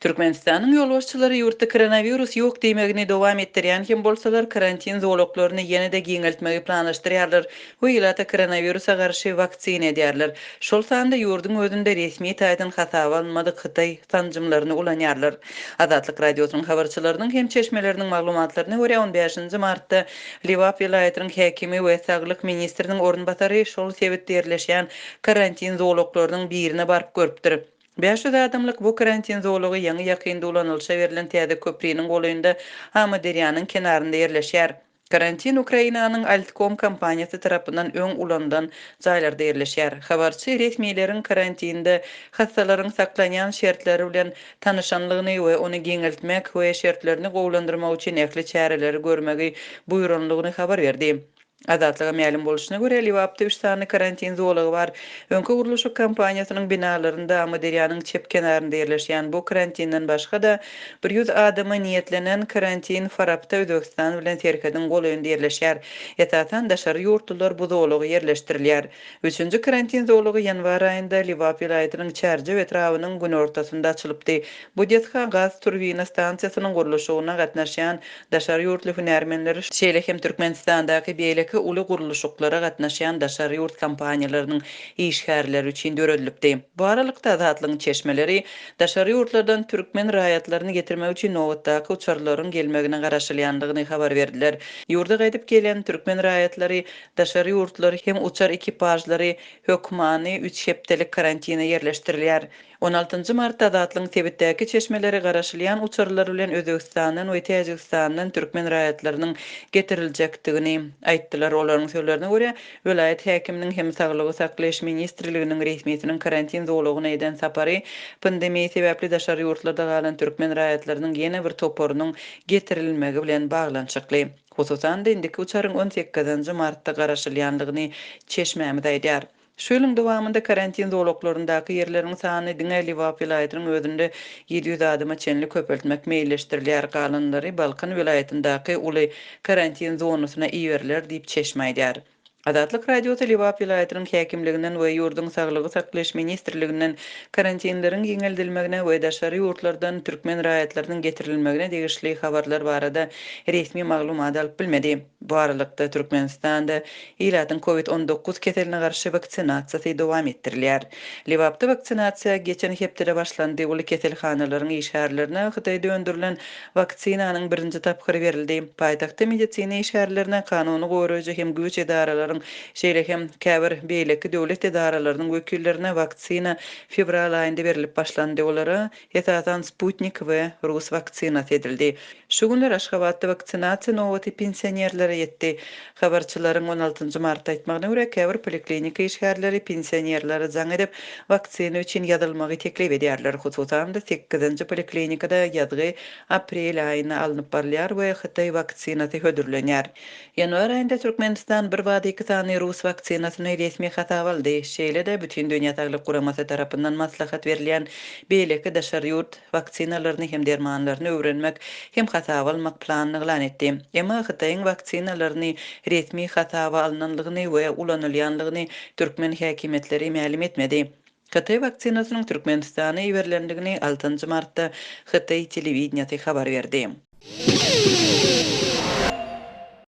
Türkmenistanyň ýolbaşçylary ýurtda koronawirus ýok diýmegini dowam etdirýän hem bolsalar, karantin zolaklaryny ýene-de giňeltmegi planlaşdyrýarlar we ilata koronawirusa garşy waksina edýärler. Şol sanda ýurduň özünde resmi taýdan hasaba alynmadyk hytaý sanjymlaryny ulanýarlar. Azatlyk Radiosynyň habarçylarynyň hem çeşmeleriniň maglumatlaryna görä, on bäşinji martda Lebap welaýatynyň häkimi we saglyk ministriniň orunbasary şol sebitde ýerleşýän karantin zolaklarynyň birine baryp görüpdir. 500 adamlyk bu karantin zolagy ýaňy-ýakynda ulanylyşa berlen täze köpriniň golaýynda Amyderýanyň kenarynda ýerleşýär. Karantin Ukrainanyň Altkom kompaniýasy tarapyndan öň ulanylan jaýlarda ýerleşýär. Habarçy resmileriň karantinde hassalaryň saklanýan şertleri bilen tanyşanlygyny we ony giňeltmek we şertlerini gowulandyrmak üçin ähli çäreleri görmegi buýranlygyny habar berdi. Azatlyga mälim bolşuna görä, Lebapda üç sany karantin zolagy bar. Öňki gurluşyk kompaniýasynyň binalarynda Amyderýanyň çep kenarynda ýerleşýän bu karantinden başga-da, 100 adama niýetlenen karantin Farapda Özbegistan bilen serhediň golaýynda ýerleşýär. Esasan, daşary ýurtlular bu zolaga ýerleşdirilýär. Üçünji karantin zolagy ýanwar aýynda Lebap welaýatynyň Çärjew etrabynyň günortasynda açylypdy. Bu desga gaz turbina stansiýasynyň gurluşygyna gatnaşýan daşary ýurtly hünärmenler, şeýle hem Türkmenistandaky beýleki uly gurluşyklara gatnaşýan daşary ýurt kompaniýalarynyň işgärleri üçin döredilipdi. Bu aralykda, Azatlygyň çeşmeleri daşary ýurtlardan türkmen raýatlaryny getirmek üçin nobatdaky uçarlaryň gelmegine garaşylýandygyny habar berdiler. Ýurda gaýdyp gelen türkmen raýatlary daşary ýurtlular hem uçar ekipažlary hökmany üç hepdelik karantina ýerleşdirilýär. On altynjy martda Azatlygyň sebitdäki çeşmeleri garaşylýan uçarlar bilen Özbegistandan we Täjigistandan türkmen raýatlarynyň getiriljekdigini aýtdylar. Olaryň sözlerine görä, welaýat häkiminiň hem Saglygy saklaýyş ministrliginiň resmisiniň karantin zolagyna eden sapary pandemiýa sebäpli daşary ýurtlarda galan türkmen raýatlarynyň ýene bir toparynyň getirilmegi bilen baglanyşykly. Hususan-da, indiki uçaryň on sekizinji martda garaşylýandygyny çeşmämiz aýdýar. Şu ýylyň dowamynda karantin zolaklaryndaky ýerleriň sanyny diňe Lebap welaýatynyň özünde 700 adama çenli köpeltmek meýilleşdirilýär, galanlary Balkan welaýatyndaky uly karantin zonasyna iberiler diýip, çeşme aýdýar. Azatlyk Radiosy Lebap welaýatynyň häkimliginden we ýurduň Saglygy saklaýyş ministrliginden karantinleriň giňeldilmegine we daşary ýurtlardan türkmen raýatlarynyň getirilmegine degişli habarlar barada resmi maglumat alyp bilmedi. Bu aralykda, Türkmenistanda ilatyň Covid 19 keseline garşy waksinasiýasy dowam etdirilýär. Lebapda waksinasiýa geçen hepdede başlandy, uly keselhanalaryň işgärlerine Hytaýda öndürilen waksinanyň birinji tapgyry berildi. Paýtagtda medisina işgärlerine, kanuny goraýjy hem güýç edaralaryň, şeýle hem käbir beýleki döwlet edaralarynyň wekillerine waksina fewral aýynda berlip başlandy. Olara, esasan, Sputnik we rus waksinasy edildi. Şu günler Aşgabatda waksinasiýa nobaty pensionerlere ýetdi. Habarçylaryň on altynjy martda aýtmagyna görä, käbir poliklinika işgärleri pensionerlere jaň edip, waksina üçin ýazylmagy teklip edýärler. Hususan-da, sekizinji poliklinikada ýazgy aprel aýynda alnyp barylýar we hytaý waksinasy hödürlenýär. Ýanwar aýynda Türkmenistan birbada iki sany rus waksinasyny resmi hasaba aldy. Şeýle-de, Bütindünýä Saglyk Guramasy tarapyndan maslahat berilýän beýleki daşary ýurt waksinalaryny hem dermanlaryny öwrenmek hem hasaba almak planyny yglan etdi. Emma Hytaýyň waksinalaryny resmi hasaba alnanlygyny we ulanylýanlygyny türkmen häkimiýetleri mälim etmedi. Hytaý waksinasynyň Türkmenistana iberilendigini altynjy martda hytaý telewideniýesi habar berdi.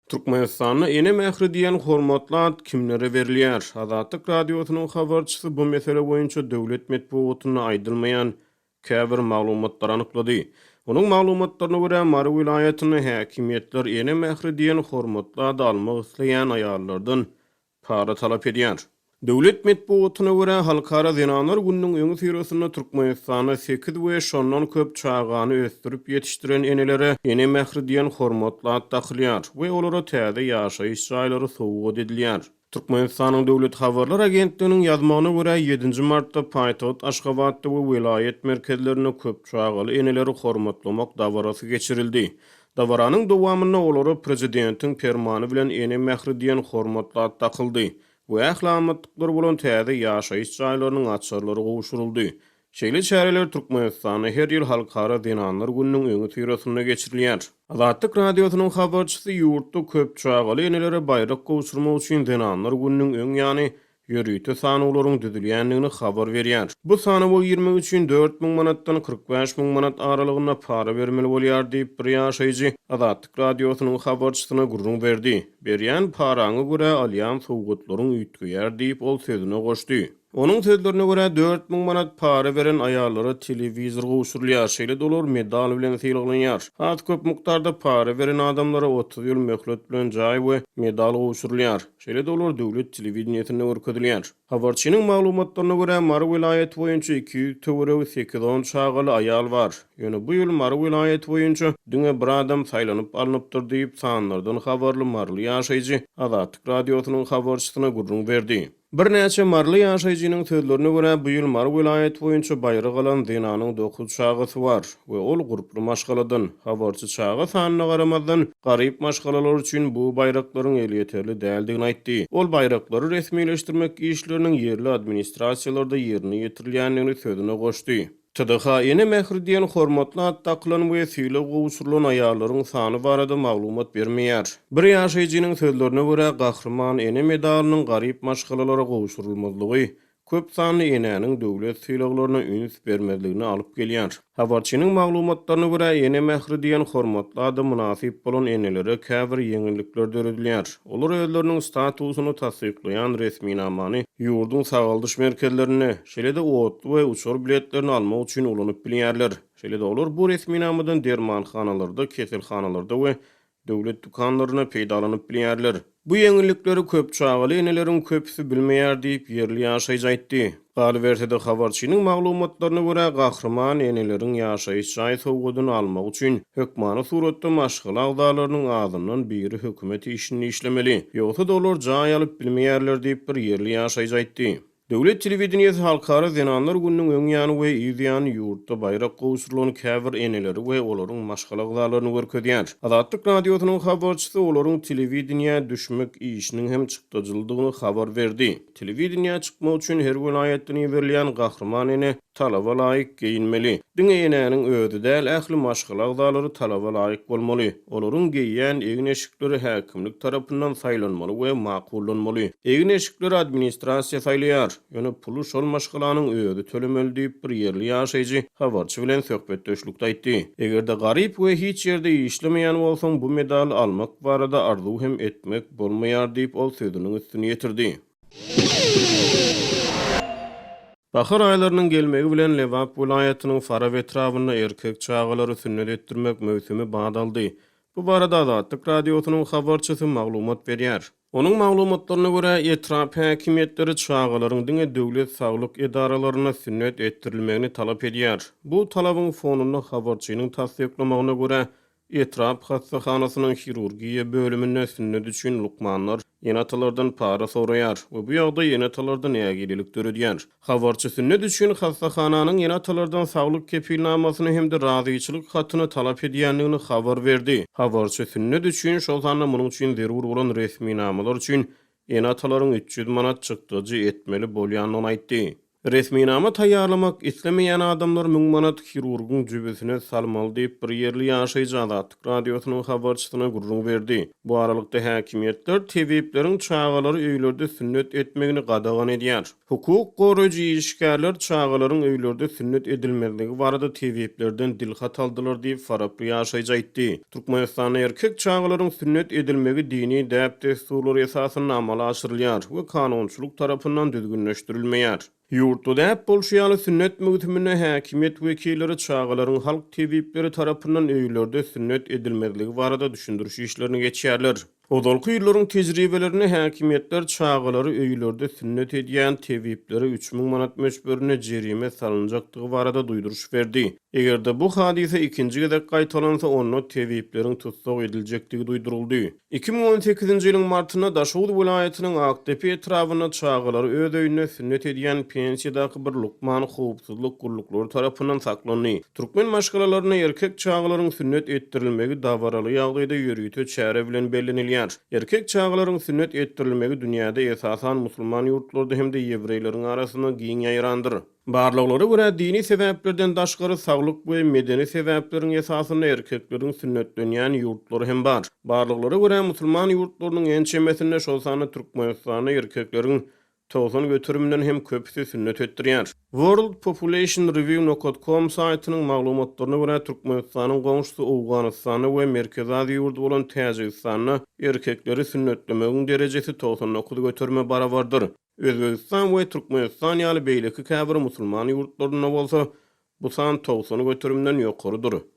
Türkmenistanda Ene mähri diýen hormatly at kimlere berilýär? Azatlyk Radiosynyň habarçysy bu mesele boýunça döwlet metbugatynda aýdylmaýan käbir maglumatlary anyklady. Onuň maglumatlaryna görä, Mary welaýatynda häkimiýetler Ene mähri diýen hormatly ady almak isleýän aýallardan para talap edýär. Döwlet metbugatyna görä, Halkara zenanlar gününiň öňüsyrasynda Türkmenistanda sekiz we şondan köp çagany ösdürip ýetişdiren enelere Ene mähri diýen hormatly at dakylýar we olara täze ýaşaýyş jaýlary sowgat edilýär. Türkmenistanyň Döwlet habarlar agentliginiň ýazmagyna görä, ýedinji martda paýtagt Aşgabatda we welaýat merkezlerinde köp çagaly eneleri hormatlamak dabarasy geçirildi. Dabaranyň dowamynda olara prezidentiň permany bilen Ene mähri diýen hormatly at dakyldy we ähli amatlyklary bolan täze ýaşaýyş jaýlarynyň açarlary gowşuryldy. Şeýle çäreler Türkmenistanda her ýyl Halkara zenanlar gününiň öňüsyrasynda geçirilýär. Azatlyk Radiosynyň habarçysy ýurtda köp çagaly enelere baýrak gowşurmak üçin Zenanlar gününiň öň ýany. Ýörite sanawlaryň düzülýändigini habar berýär. Bu sanawa girmek üçin 4000 manatdan 45 000 manat aralygynda para bermeli bolýar diýip, bir ýaşaýjy Azatlyk Radiosynyň habarçysyna gürrüň berdi. Berýän paraňa görä alýan sowgatlaryň üýtgeýär diýip, ol sözüne goşdy. Onuň sözlerine görä, 4000 manat para beren aýallara telewizor gowşurylýar, şeýle-de olar medal bilen sylaglanýar. Has köp mukdarda para beren adamlara 30 ýyl möhlet bilen jaý we medal gowşurylýar. Şeýle-de olar döwlet telewideniýesinde görkezilýär. Habarçynyň maglumatlaryna görä, Mary welaýaty boýunça 200 töweregi sekiz-on çagaly aýal bar. Ýöne bu ýyl Mary welaýaty boýunça diňe bir adam saýlanyp alnypdyr diýip, sanlardan habarly maryly ýaşaýjy Azatlyk Radiosynyň habarçysyna gürrüň berdi. Birnäçe maryly ýaşaýjynyň sözlerine görä, bu ýyl Mary welaýaty boýunça baýrak alan zenanyň dokuz çagasy bar we ol gurply maşgaladan. Habarçy çaga sanyna garamazdan, garyp maşgalalar üçin bu baýraklaryň elýeterli däldigini aýtdy. Ol baýraklary resmileşdirmek işleriniň ýerli administrasiýalarda ýerine ýetirilýändigini sözüne goşdy. TDH Ene mähri diýen hormatly at dakylan we sylag gowşurylan aýallaryň sany barada maglumat bermeýär. Bir ýaşaýjynyň sözlerine görä, Gahryman ene medalynyň garyp maşgalalara gowşurylmazlygy köp sanly enäniň döwlet sylaglaryna üns bermezligine alyp gelýär. Habarçynyň maglumatlaryna görä, Ene mähri diýen hormatly ada mynasyp bolan enelere käbir ýeňillikler döredilýär. Olar özleriniň statusyny tassyklaýan resminamany ýurduň sagaldyş merkezlerinde, şeýle-de otly we uçar biletlerini almak üçin ulanyp bilýärler. Şeýle-de olar bu resminamadan dermanhanalarda, keselhanalarda we döwlet dükanlarynda peýdalanyp bilýärler. Bu ýeňillikleri köp çagaly eneleriň köpüsi bilmeýär diýip, ýerli ýaşaýjy aýtdy. Galyberse-de, habarçynyň maglumatlaryna görä, gahryman eneleriň ýaşaýyş jaý sowgadyny almak üçin hökmany suratda maşgala agzalarynyň azyndan biri hökümet işinde işlemeli. Ýogsa-da olar jaý alyp bilmeýärler diýip, bir ýerli ýaşaýjy aýtdy. Döwlet telewideniýesi Halkara zenanlar gününiň öň ýany we yz ýany ýurtda baýrak gowşurylan käbir eneleri we olaryň maşgala agzalaryny görkezýär. Azatlyk Radiosynyň habarçysy olaryň telewideniýä düşmek işiniň hem çykdajylydygyny habar berdi. Telewideniýä çykmak üçin her welaýatdan iberilýän gahryman ene talaba laýyk geýinmeli. Diňe enäniň özi däl, ähli maşgala agzalary talaba laýyk bolmaly. Olaryň geýýän egin-eşikleri häkimlik tarapyndan saýlanmaly we makullanmaly. Egin-eşikleri administrasiýa saýlaýar, ýöne puly şol maşgalanyň özi tölemeli diýip, bir ýerli ýaşaýjy habarçy bilen söhbetdeşlikde aýtdy. Eger-de garyp we hiç ýerde işlemeýän bolsaň, bu medaly almak barada arzuw hem etmek bolmaýar diýip, ol sözüniň üstüni ýetirdi. Bahar aýlarynyň gelmegi bilen Lebap welaýatynyň Farap etrabynda erkek çagalary sünnet etdirmek möwsümi bat aldy. Bu barada Azatlyk Radiosynyň habarçysy maglumat berýär. Onuň maglumatlaryna görä, etrap häkimiýetleri çagalaryň diňe döwlet saglyk edaralarynda sünnet etdirilmegini talap edýär. Bu talabyň fonunda habarçynyň tassyklamagyna görä, Etrap hassahanasynyň hirurgiýa bölüminde sünnet üçin lukmanlar ene-atalardan para soraýar we bu ýagdaý ene-atalarda nägilelik döredýär. Habarçy sünnet üçin hassahananyň ene-atalardan saglyk kepilnamasyny hem-de razyçylyk hatyny talap edýändigini habar berdi. Habarçy sünnet üçin, şol sanda munuň üçin zerur bolan resminamalar üçin ene-atalaryň 300 manat çykdajy etmeli bolýandygyny aýtdy. Resminama taýýarlamak islemeýän adamlar müň manat hirurgyň jübüsine salmaly diýip, bir ýerli ýaşaýjy Azatlyk Radiosynyň habarçysyna gürrüň berdi. Bu aralykda, häkimiýetler tebipleriň çagalary öýlerde sünnet etmegini gadagan edýär. Hukuk goraýjy işgärler çagalaryň öýlerde sünnet edilmezligi barada tebiplerden dilhat aldylar diýip, faraply ýaşaýjy aýtdy. Türkmenistanda erkek çagalaryň sünnet edilmegi dini däp-dessurlar esasynda amala aşyrylýar we kanunçylyk tarapyndan düzgünleşdirilmeýär. Ýurtda däp bolşy ýaly, sünnet möwsüminde häkimiýet wekilleri çagalaryň halk tebipleri tarapyndan öýlerde sünnet edilmezligi barada düşündiriş işlerini geçýärler. Ozalky ýyllaryň tejribelerinde häkimiýetler çagalary öýlerde sünnet edýän tebiplere 3000 manat möçberinde jerime salynjakdygy barada duýduryş berdi. Eger-de bu hadysa ikinji gezek gaýtalansa, onda tebipleriň tussag ediljekdigi duýduryldy. 2018-nji ýylyň martynda Daşoguz welaýatynyň Akdepe etrabynda çagalary öz öýünde sünnet edýän pensiýadaky bir lukman howpsuzlyk gulluklary tarapyndan saklandy. Türkmen maşgalalarynda erkek çagalaryň sünnet etdirilmegi dabaraly ýagdaýda ýörite çäre bilen bellenilýär. Erkek çagalaryň sünnet etdirilmegi dünýäde esasan musulman ýurtlarda hem-de ýewreýleriň arasynda giň ýaýrandyr. Barlaglara görä, dini sebäplerden daşgary saglyk we medeni sebäpleriň esasynda erkekleriň sünnetlenýän ýurtlary hem bar. Barlaglara görä, musulman ýurtlarynyň ençemesinde, şol sanda Türkmenistanda erkekleriň. 90 göteriminden hem köpüsi sünnet etdirýär. World Population Review nokat com saýtynyň maglumatlaryna görä, Türkmenistanyň goňşusy Owganystanda we Merkezi Aziýa ýurdy bolan Täjigistanda erkekleri sünnetlemegiň derejesi 99 göterime barabardyr. Özbegistan we Türkmenistan ýaly beýleki käbir musulman ýurtlarynda bolsa bu san 90 göterimden ýokarydyr.